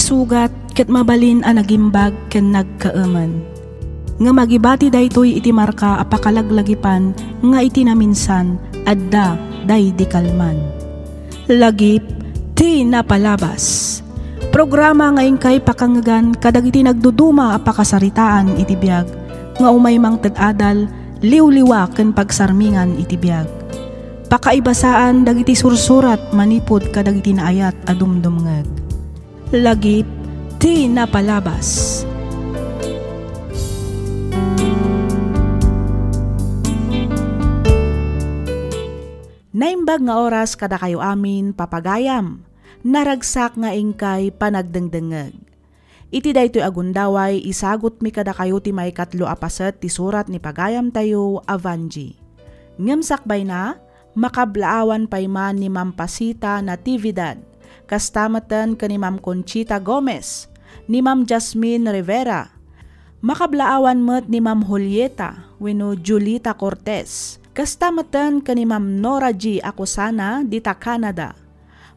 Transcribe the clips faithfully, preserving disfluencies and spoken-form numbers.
Sugat ket mabalin a nagimbag ken nagkaemen. Ngem agibati daytoy iti marka a pakalaglagipan nga iti naminsan, adda daydi kalman. Lagip ti napalabas. Programa nga inkay pakangngegan kadagiti nagduduma a pakasaritaan iti biag nga umay mangted adal, liwliwa ken pagsarmingan iti biag. Pakaibasaan dagiti sursurat manipud kadagiti naayat a dumdumngeg. Lagip ti napalabas. Naimbag nga oras kadakayo amin, papagayam. Naragsak nga inkay panagdengdengngeg. Iti daytoy a gundaway, isagutmi kadakayo ti maikatlo a paset ti surat ni pagayamtayo a Vangie. Ngem sakbayna, makablaawan pay man ni Ma'am Pasita Natividad, kasta metten ken ni Ma'am Conchita Gomez, ni Ma'am Jasmine Rivera. Makablaawan met ni Ma'am Julieta wenno Julita Cortez, kasta metten ken ni Ma'am Nora G. Acosana dita Canada.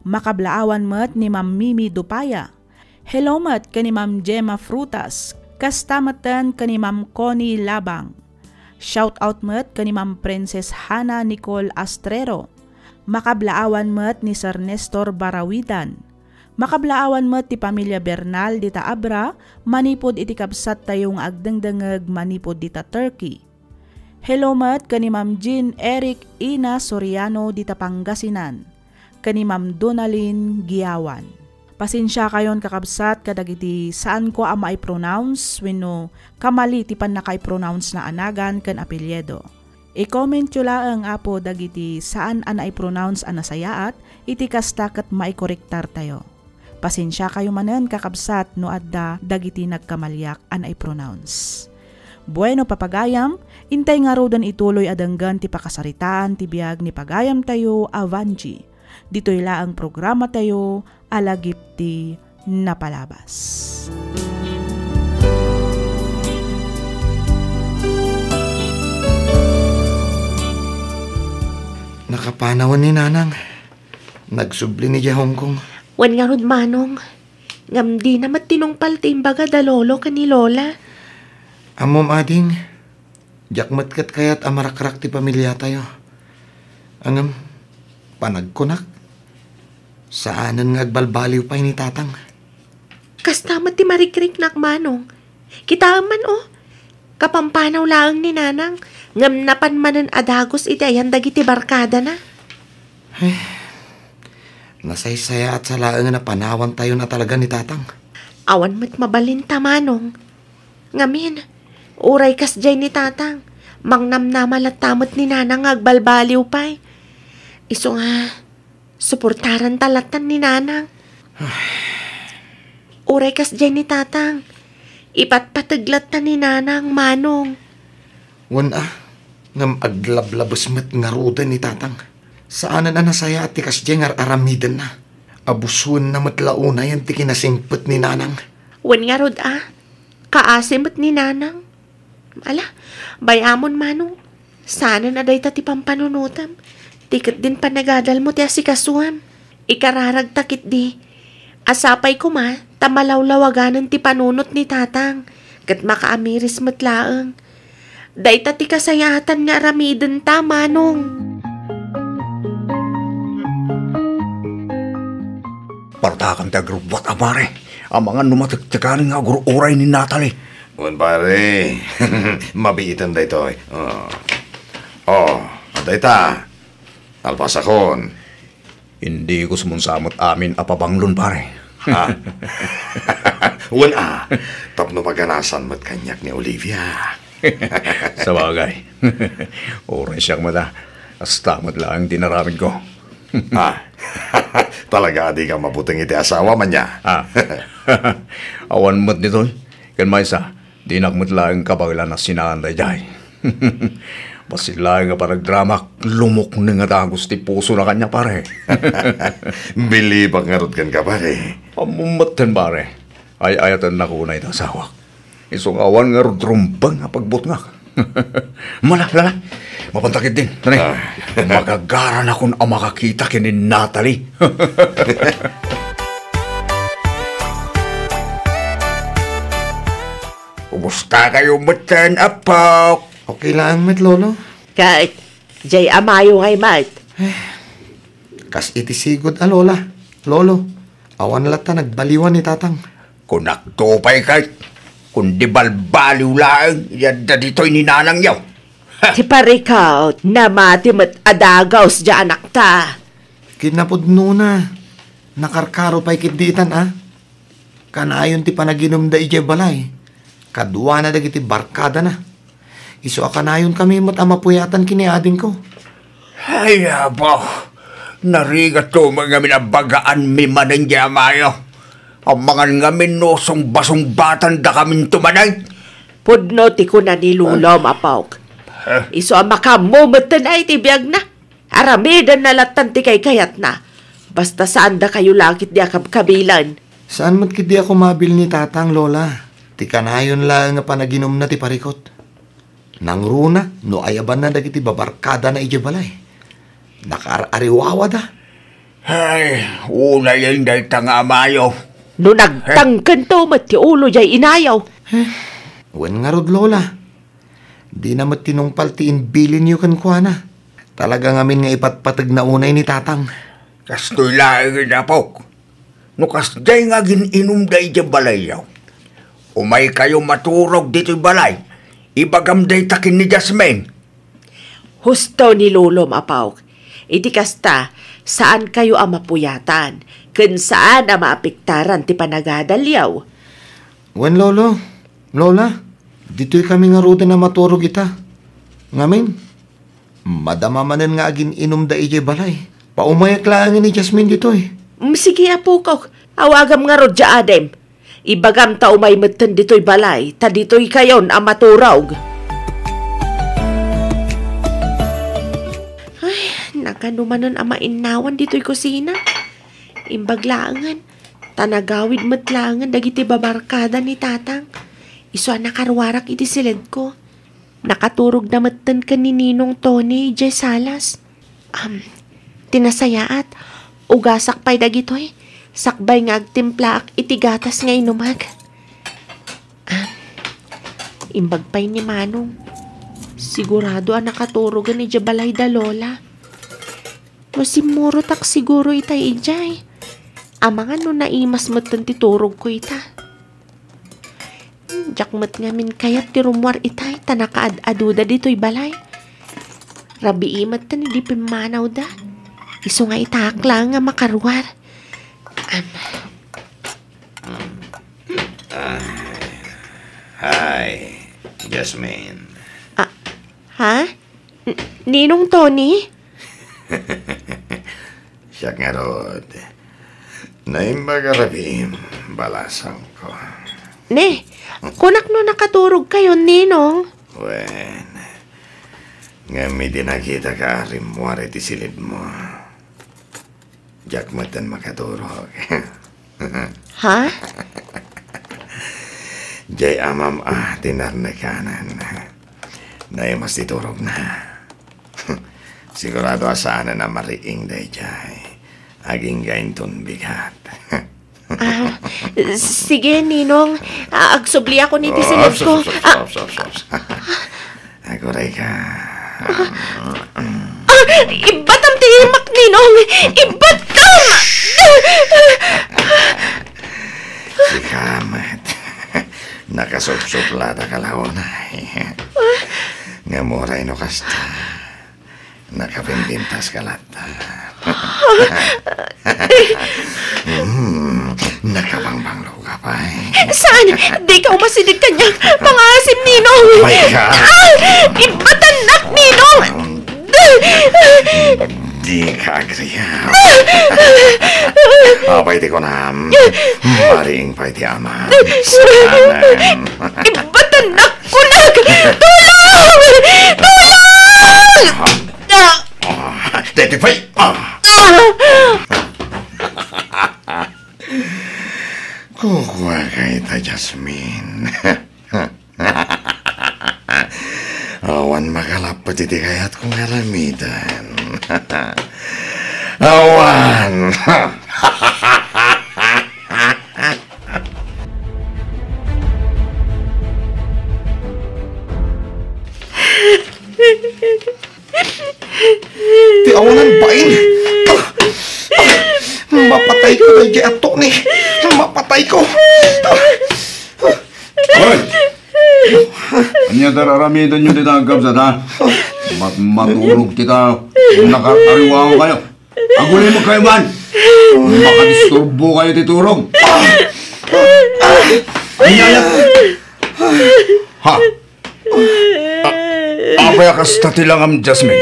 Makablaawan met ni Ma'am Mimi Dupaya. Hello met ken ni Ma'am Gemma Frutas, kasta metten ken ni Ma'am Connie Labang. Shout out met ken ni Ma'am Princess Hana Nicole Astrero. Makablaawan met ni Sir Nestor Barawidan. Makablaawan met ti pamilya Bernal dita Abra, manipud iti kabsattayo nga agdengdengngeg manipud dita Turkey. Hello met ken ni Ma'am Jean Eric Ina Soriano dita Pangasinan, ken ni Ma'am Donalyn Giawan. Pasensiakayon, kakabsat, kadagiti saanko a maipronounce wenno kamali ti pannakaipronounce na anagan ken apelyido. I-commentyo laeng, Apo, dagiti saan a naipronounce a nasayaat, iti kasta ket maikorektartayo. Pasensiakayo manen, kakabsat, no adda dagiti nagkamaliak a naipronounce. Bueno, papagayam, intay ngaruden ituloy a denggen ti pakasaritaan ti biag ni pagayamtayo a Vangie. Ditoy laeng programatayo a Lagip ti Napalabas. Nakapanawen ni Nanang. Nagsubli ni idiay Hong Kong. Wen ngarud, Manong. Ngem dina met tinungpal ti imbaga da Lolo ken ni Lola. Ammom, ading, diak met ket kayat a marakrak ti pamiliatayo. Ngem, panagkunak, saanen nga agbalbaliw pay ni Tatang. Kasta met ti marikriknak, Manong. Kitaem man, o. Kapampanaw laeng ni Nanang, ngem napan manen a dagus iti ayan dagiti barkadana. Ay, nasaysayaat sa laeng a panawantayon a talaga ni Tatang. Awan met mabalinta, Manong. Ngamin, uray kasdiay ni Tatang, mangnamnama latta met ni Nanang nga agbalbaliw pay. Isu nga, suportaranta lattan ni Nanang. Uray kasdiay ni Tatang, ipatpateg latta ni Nanang, Manong. Wen a, ngem aglablabes met ngaruden ni Tatang. Saanen a nasayaat ti kasdiay nga ar-aramidenna. Abusuenna met la unayen ti kinasingpet ni Nanang. Wen ngarud a, kaasi met ni Nanang. Ala, bay-amon, Manong. Saanen a dayta ti pampanunotem. Ti ketdin panagadalmo ti asikasuem. Ikararagta ketdi a sapay koma ta malawlawaganen ti panunot ni Tatang, ket makaamiris met laeng. Dayta ti kasayaatan nga aramidenta, Manong. Partakan ti agrubbuat a pare. Amangan no matektekanen nga agur-uray ni Natalie. Wen, pare. Mabiiten daytoy. Oh. Oh, dayta. Talpasakon. Indi ko sumunsa met amin a pabanglon, pare. Ha? Wen a, tapno maganasan met kaniak ni Olivia. Sabagay. Uray siak met a, kasta met laeng ti inaramidko. Ah, talaga a dika mabuteng iti asawa, ania? Ah. Awan met ditoy. Ken maysa, dinak met laeng kabaelan a sinaan daydiay. Bassit laeng a panagdramak, lumukneng a dagus ti pusona kaniak, pare. Bilibak ngarud kenka, pare. Ammom metten, pare. Ay-ayatennakon iti asawak. Isu nga awan ngarud rumbeng a pagbutngak. Mala, lala. Mapanta ketdin. Tani. Ah. Magagaranakon a makakita ken ni Natalie. Kumusta kayo metten, Apok? Okay laeng met, Lolo. Ket, jay amayo ngay met? Eh, kas iti sigud a, Lola. Lolo, awan latta nagbaliwan ni Tatang. Kunakto pay ket, kundi balbaliw laeng, yadda ditoy ni nanangyo. Ti parikut, namati met a dagus diay anakta. Kinapudnona, nakarkaro pay ketdi itan a. Kanayon ti panaginumda idiay balay, kaduana dagiti barkadana. Isu a kanayonkami met a mapuyatan ken ni adingko. Ay, Apo, narigat ko met ngamin a bagaanmi manen diay amayo. Amangan ngamin no sungbasungbatandakaminto manen. Pudno ti kuna ni Lolom, Apok. Eh? Isu a makaammo metten a iti biagna. Aramidenna lattan ti kaykayatna. Basta saandakayo la ketdi a kabkabilen. Saan met ketdi a kumabil ni Tatang, Lola. Ti kanayon laeng a panaginumna ti parikut. Nangruna no ayabanna dagiti babarkadana idiay balay. Nakaar-ariwawada. Ay, unayen dayta nga amayo. No nagtangkento met ti ulo diay inayo. Eh, wen ngarud, Lola. Dina met tinungpal ti imbilinyo kenkuana. Talaga ngamin nga ipatpategna unay ni Tatang. Kastoy laeng, Apok. No kasdiay nga agin-inumda idiay balayyo, umaykayo maturog ditoy balay. Ibagam dayta ken ni Jasmine. Husto ni Lolom, Apok. Iti kasta, saankayo a mapuyatan, ken saan a maapektaran ti panagadalyo. Wen, Lolo, Lola, ditoykami ngaruden a maturog ita. Ngamin, madama manen nga agin-inumda idiay balay. Paumayak laengen ni Jasmine ditoy. Mm, sige, apokok. Awagam ngarud diay adim. Ibagam ta umay metten ditoy balay, ta ditoykayon a maturog. Ay, nagano manen a mainnawan ditoy kusina. Imbag laengen, ta nagawid met laengen dagiti babarkada ni Tatang. Isu a nakaruarak iti siledko. Nakaturogda metten ken ni Ninong Tony idiay salas. Am, ti nasayaat, ugasak pay dagitoy, sakbay nga agtimplaak iti gatas nga inumek. Am, imbag pay ni Manong. Sigurado a nakaturogen idiay balay da Lola. No simmurotak siguro itay idiay. Amangan no naimas metten ti turogko ita. Diak met ngamin kayat ti rummuar itay ta nakaad-aduda ditoy balay. Rabii metten idi pimmanawda. Isu nga itaak laeng nga makaruar. Am. Ah, hi, Jasmine. Ah, ha? N-, Ninong Tony? Siak ngarud. Naimbag a rabiim, balasangko. Ne, kunak no nakaturogkayon, Ninong? Wen, ngem idi nakitak a rimmuar iti silidmo, diak metten makaturog. Ha? Diay amam a tinarnekanen. Naimas ti turogna. Sigurado a saanen a mariing daydiay. Agingga inton bigat. Ah, sige, Ninong. Ah, agsubliakon iti silidko. Ops, ops, ops, ops, ops, ops. Aguray ka. Ah, ibbatam ti imak, Ninong! Ibbatam! Sika met. Nakasupsuplada ka la unay. Ngem uray no kasta, nakapinpintas ka latta. Hmm, nakabangbanglo ka pay. Saan? Dika umasideg kaniak. Pangaasim, Ninong. May ka. Ah! Ibbatannak, Ninong! Dika agriaw. Apay ti kunam? Mariing pay ti ama. Saanen. Ibbatannak, kunak! Tulong! Tulong! Ah! Ah, deti pay! Ah! Ah! Kukua ka ita, Jasmine. Awan makalappet iti kayatko nga aramiden. Awan! Awanan bain. Ah! Ah! Mapatayko daydiay a Tony. Mapatayko. Ah! Hoy! Ania ti ar-aramidenyo dita, agkabsat, ha? Mat-, maturog ti tao. Nakaariwawa kayo. Aguli mo kayo man. Makadisturbo kayo ti turog. Ania, ania? Ha? A-, apay a kasta ti langam, Jasmine?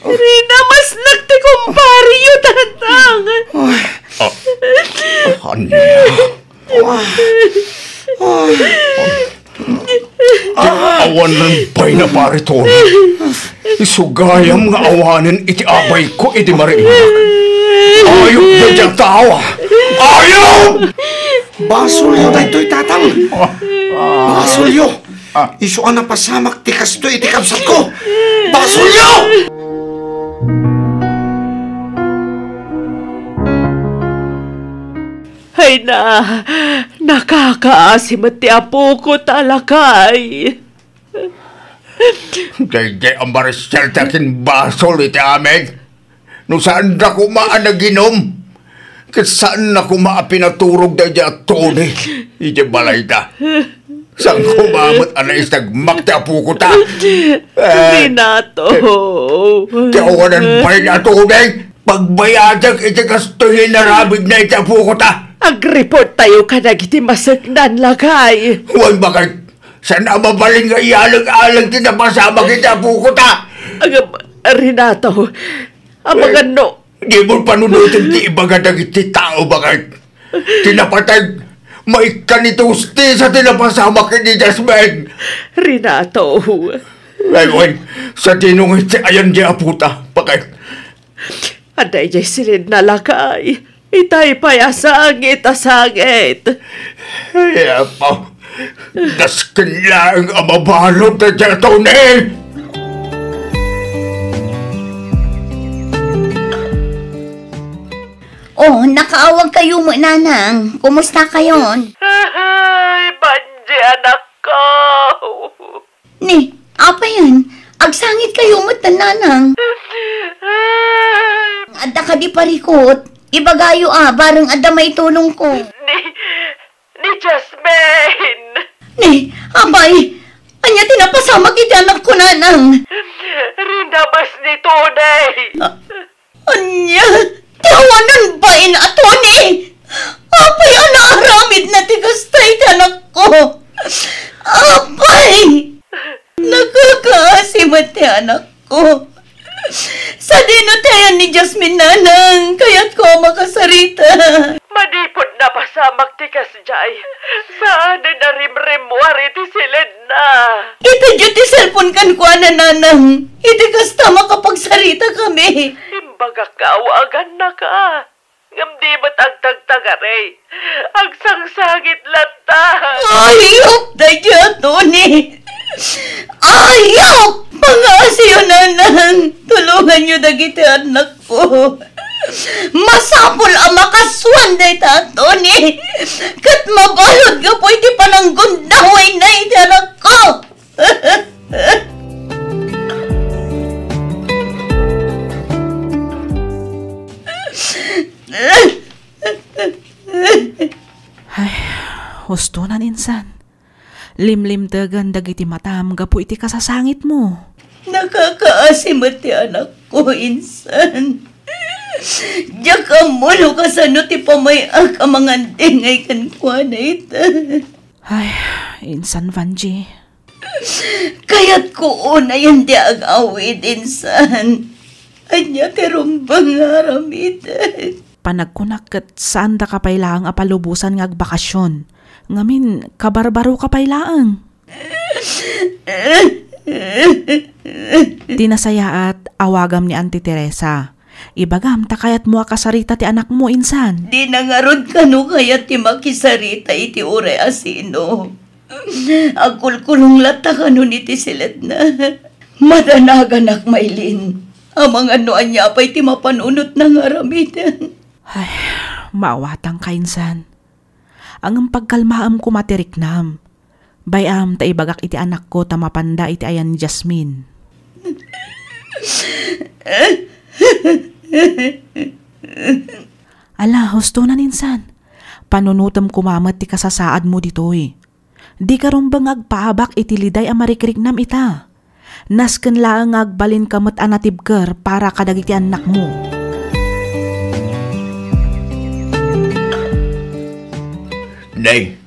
Rinamasnak ti kumpareyo, Tatang. Ah, ania? Awanen pay na, Pare Tony. Isu gayam nga awanen iti abayko idi mariimak. Ayup daydiay a tao, a! Ayup! Basolyo daytoy, Tatang. Basolyo. Ah. Isu a napasamak ti kastoy iti kabsatko. Basolyo! Ay na, nakakaasi met ti apokota, lakay. Daydiay a Maricel ti akinbasol iti amin. No saanda koma a naginum, ket saanna koma a pinaturog daydiay a Tony idiay balayda. Saan koma met a naisagmak ti apokota? Eh, Renato. Ti awanan pay a Tony, pagbayadek iti kastoy nga inaramidna iti apokota. Agreport tayo kadagiti maseknan, lakay. Wen, bakit? Saan a mabalin nga iyaleg-aleg ti napasamak iti apokota? Agam-, Renato, amangan no. Eh, di mo panunoten ti ibaga dagiti tao, bakit? Ti napateg, maikkan iti hustisia ti napasamak iti Jasmine. Renato. Wen, sadino nga iti ayan di apota, bakit? Adda idiay siledna, lakay. Itay pay a sangit a sangit. Ay, Apo, dasken laeng a mabalud daydiay a Tony! Oh, nakaawag kayo met, Nanang. Kumusta kayon? Ay, Banji, anakko. Ni, apayen? Agsangit kayo met, Nanang. Adda kadi parikut? Ibagayo a, bareng adda maitulongko. Ni, ni Jasmine. Ni, apay, ania ti napasamak iti anakko, Nanang? Rinabas ni Tony. Ah, Ania? Ti awanan bain a Tony? Apay a naaramidna ti kasta iti anakko? Apay! Nakakaasi met ti anakko. Sadino ti ayan ni Jasmine, Nanang? Kayatko a makasarita. Manipud napasamak ti kasdiay, saanen a rimrimmuar iti siledna. Itedyo ti cellphone kenkuana, Nanang. Iti kasta, makapagsaritakami. Imbagak nga awagannaka, ngem di met agtagtagari. Agsangsangit latta. Ayup daydiay a Tony! Ayup! Pangaasiyo, Nanang! Tulonganyo dagiti annakko. Masapul a makasuan dayta a Tony ket mabalud gapu iti pananggundawayna iti anakko. Ay, hustonan, insan. Limlimtegen dagiti matam gapu iti kasasangitmo. Nakakaasi met ti anakko, insan. Diak ammo no kasano ti pamay-ak a mangandengay kenkuana ita. Ay, insan, Vanji. Kayatko unayen ti ag-awid, insan. Ania ti rumbeng nga aramiden? Panagkunak ket saandaka pay laeng a palubosan nga agbakasyon. Ngamin, kabarbaroka pay laeng. Ti nasayaat, awagam ni Auntie Teresa. Ibagam ta kayatmo a kasarita ti anakmo, insan. Dina ngarud kano kayat ti makisarita iti uray a sino. Agkulkulong latta kanon iti siledna. Madanaganak, Maylin. Amangan no ania pay ti mapanunotna nga aramiden. Ay, maawatanka, insan. Ngem pagkalmaem koma ti riknam. Bay-am ta ibagak iti anakko ta mapanda iti ayan ni Jasmine. Ala, husto na insan. Panunotem koma met ti kasasaadmo ditoy. Dika rumbeng nga agpaabak iti liday a marikriknam ita. Nasken laeng nga agbalinka met a natibker para kadagiti annakmo. Nay,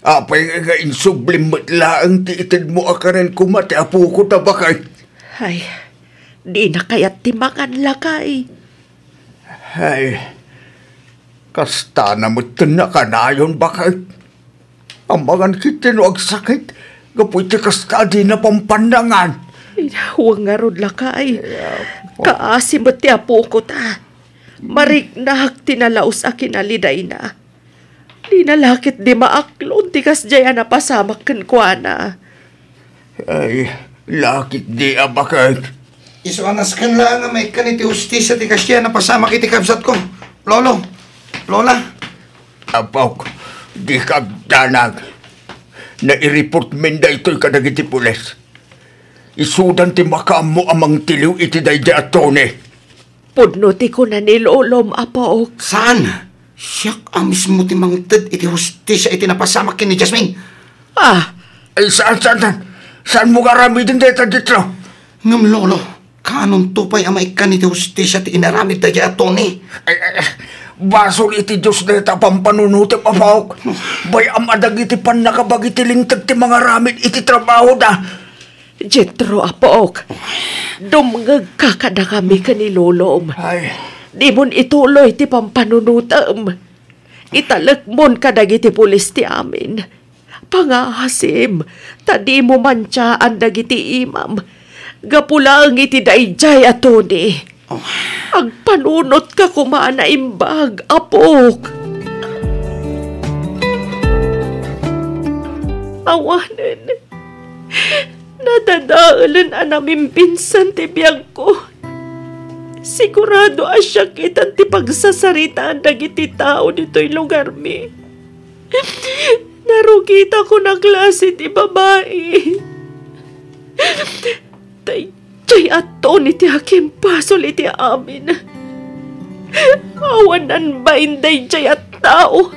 apay nga insublim met laeng ti itedmo a karen koma ti apoko ta baket? Ay, dina kayat ti mangan, lakay. Ay, kastana met ti nakanayon, baket. Amangan ketdi no agsakit gapu iti kasta a dina pampannangan. Ay, wen ngarud, lakay. Ay, apo. Kaasi met ti apoko ta. Mariknak ti nalaus a kinalidayna. Dina la ketdi maaklon ti kasdiay a napasamak kenkuana. Ay, la ketdi a baket. Isu a nasken laeng nga maikkan iti hustisia ti kasdiay a napasamak iti kabsatko. Lolo, Lola. Apok, dika agdanag. Naireportmin daytoy kadagiti pulis. Isudan ti makaammo a mangtiliw iti daydiay a Tony. Pudno ti kuna ni lolom, apok. Saan? Siak a mismo ti mangted iti hustisia iti napasamak ken ni Jasmine. Ah. Ay, saan, saan, saan? Saanmo nga aramiden dayta, Jetro? Ngem, lolo, kaanonto pay a maikkan iti hustisia ti inaramid daydiay a Tony? Ay, ay, ay, basol iti Dios dayta a pampanunotem, apok. Bay-am a dagiti pannakabagi ti linteg ti mangaramid iti trabahoda. Jetro, apok, dumngegka kadakami ken ni lolom. Ay. Dimon ituloy ti pampanunotem. Italekmon kadagiti pulis ti amin. Pangaasim, ta dimo mantiaan dagiti imam. Gapu laeng iti daydiay a Tony. Oh. Agpanunotka koma a naimbag, apok. Awanen. Nadadaelen a namimpinsan ti biagko. Sigurado a siak itan ti pagsasaritaan dagiti tao ditoy lugarmi. Narugita kona klase ti babai. Daydiay a Tony ti akimbasol iti amin. Awan nanbain daydiay a tao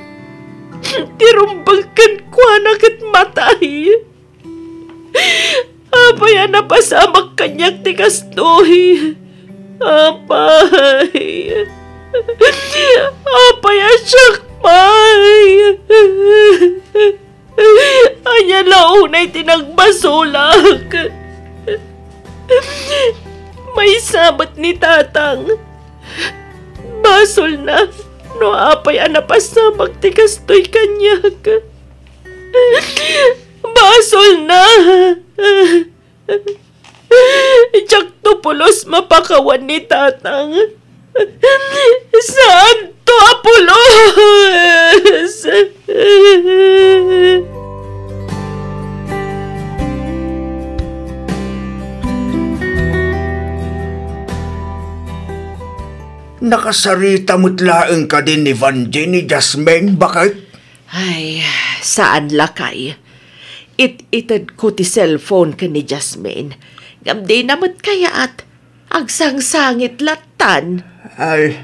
ti rumbeng kenkuana ket matay. Apay a napasamak kaniak ti kastoy? Apay. Apay a siak pay? Ania la unay ti nagbasolak? Maysa met ni Tatang. Basolna no apay a napasamak ti kastoy kaniak. Basolna. Diakto pulos mapakawan ni Tatang. Saanto a pulos. Nakasarita met laeng kadi ni Vangie ni Jasmine, baket? Ay, saan, lakay. It-itedko ti cellphone ken ni Jasmine. Ngem dina met kayat. Agsangsangit lattan. Ay,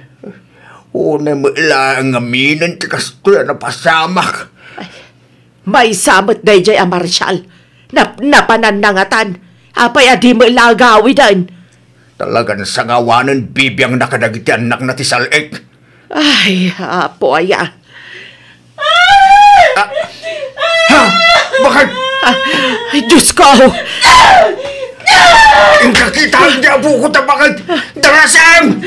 unay met laeng ngaminen ti kastoy a napasamak. Ay, maysa met daydiay a Marshall. Nap-, napanan nangatan. Apay a di met la agawiden? Talagan sangawanen bibiangna kadagiti annakna ti sal-ik. Ay, Apo aya. Ah! Ha? Bakit? Ah, ay, Diyos ko! Inka kita, hindi apo ko ta bakit? Darasem!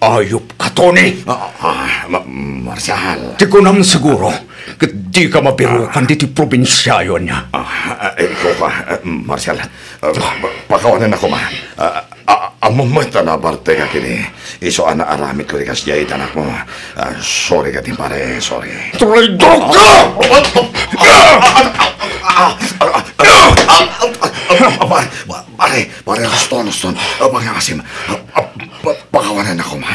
Ayupka, Tony! Ah, ah, Ma-, Marshal. Ti kunam siguro, ket dika mabirukan diti probinsiayo ania. Ah, ah, ikaw pa, ah, Marshal. Ah, pa-, pakawanennaka koma. Ah, ah, ammom met a nabartekak idi isu a naaramidko ti kasdiay iti anakmo. Ah, sorry kadi, pare, sorry. Traidor ka! Ah, ah, ah, ah, ah, ah, ah, ah, ah, ah, ah, pare, pa-, pare, pare, huston, huston. Ah, pangaasim. Ah, ah, pa-, pakawanennaka koma.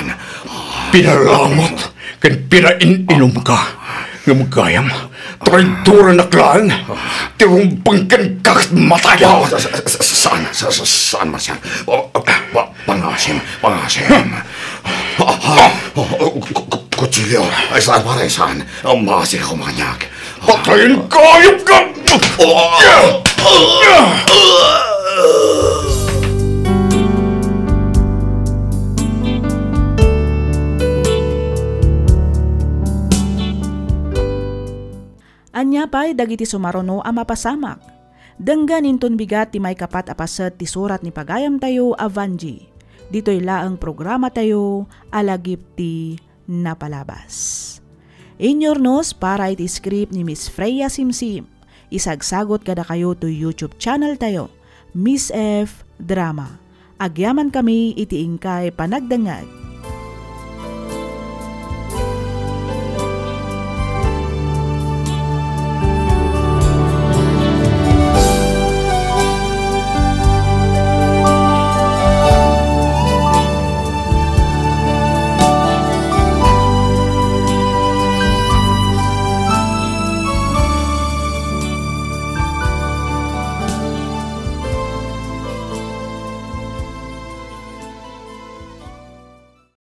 Pinalamot ken pinain-inumka. Ngem gayam, traidora nak laeng. Ti rumbeng kenka ket matayam. Oh, sa-, sa-, sa-, saan, sa-, sa-, saan, Marcian? Oh, oh, pa-, pangasim, pangasim. Ah, ah, oh, oh, ku-, ku-, kutsilyo. Ay, saan, pare, saan? Oh, maasik ako, maniak. Patayen ka, ayop ka! Oh, ah, ah. Ania pay dagiti sumaruno a mapasamak? Denggen inton bigat ti maikapat a paset ti surat ni pagayamtayo a Vanji. Ditoy laeng programatayo a Lagip ti Napalabas. Inyurnos para iti script ni Miss Freya Simsim. Isagsagot kadakayo toy YouTube channel tayo, Miss F Drama. Agyaman kami iti inkay panagdengngeg.